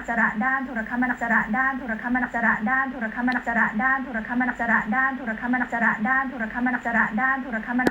ນະຈາຣະ ດ້ານໂທລະຄະມະນະຈາຣະ ດ້ານໂທລະຄະມະນະຈາຣະ ດ້ານໂທລະຄະມະນະຈາຣະ ດ້ານໂທລະຄະມະນະຈາຣະ ດ້ານໂທລະຄະມະນະຈາຣະ ດ້ານໂທລະຄະມະນະ